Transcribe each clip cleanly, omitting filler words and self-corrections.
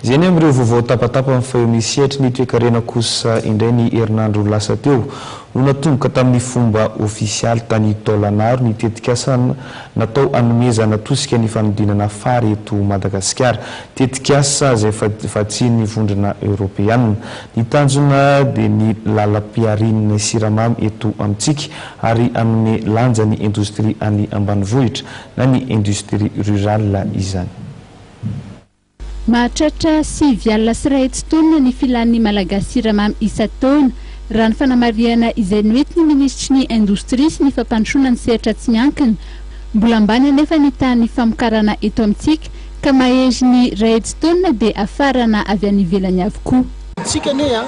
Izay ny amin'ireo vaovao tapatapany fa eo amin'ny sehatry ny toekarena kosa indray ny herinandro lasa teo no natomboka tamin'ny fomba ofisialy tany Taolagnaro ny tetikasa natao hanomezana tosika ny fanodinana fary eto Madagasikara. Tetikasa izay vatsian'ny Vondrona Eoropeanina. Ny tanjona dia ny lalam-piharian'ny siramamy eto amintsika ary hanome lanja ny indostria any ambanivohitra na ny industrie rurale izany. Mahatratra 190 taonina ny filan'ny Malagasy siramamy isan-taona, raha ny fanamarihana izay noentin'ny minisitry ny Indostria sy ny fampandrosoana ny sehatra tsy miankina. Mbola ambany anefa ny tahan'ny famokarana eto amintsika ka mahery ny 100 taonina dia hafarana avy any ivelany avokoa. Tsika anie a,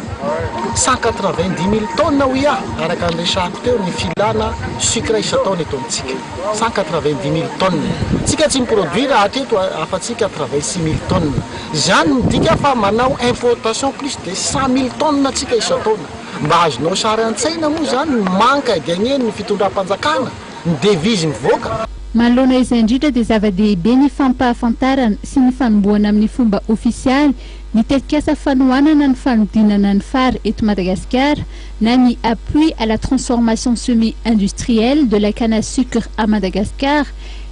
190 000 tonnes hoy aho, araka ny resahako teo, ny filana sucre isan-taona eto amintsika. 190 000 tonnes. Tsika tsy mi-produire hatreto afa-tsy 86 000 tonnes. Izany midika fa manao importation plus de 100 000 tonnes tsika isan-taona. Mba azonao sary an-tsaina moa zany ny manque à gagner ny fitondram-panjakana, ny devise mivoaka. Manoloana izay indrindra dia zava-dehibe ny fampahafantarana sy ny fanombohana amin'ny fomba ofisialy ny tetikasa fanohanana ny fanodinana ny fary eto Madagasikara na ny appui à la transformation semi-industrielle de la canne à sucre à Madagascar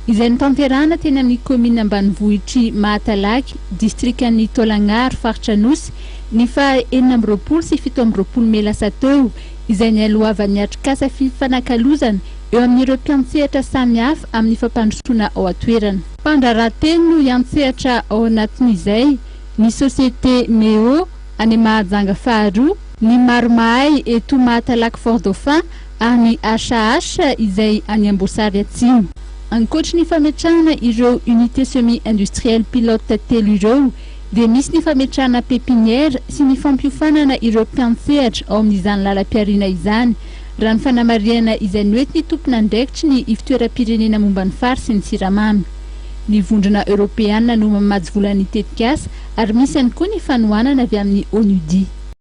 izay notanterahana teny amin'ny kaominina ambanivohitr'i Mahatalaky, distrikan'i Taolagnaro, faritra Anosy, ny faha 26 sy 27 mey lasa teo, izay nialohavan'ny atrikasa fifanakalozana eo amin'ireo mpiantsehatra samihafa amin'ny fampandrosoana ao an-toerana. Mpandraharaha telo no hiantsehatra ao anatin'izay: ny société Meo any Mahajanga faharoa, ny Maromahay eto Mahatalaky Fort Dauphin ary ny HAH izay any Amboasary Atsimo. Ankoatry ny fametrahana ireo unité semi-industrielle pilote telo ireo dia misy ny fametrahana pépinière sy ny fampiofanana ireo mpiantsehatra ao amin'izany lalam-pihariana izany, raha ny fanamarihana izay noentin'ny tompon'andraikitry ny ivontoeram-pirenena momba ny fary sy ny siramamy. Ny Vondrona Eoropeanina no mamatsy vola ny tetikasa ary misy ihany koa ny fanohanana avy amin'ny ONUDI.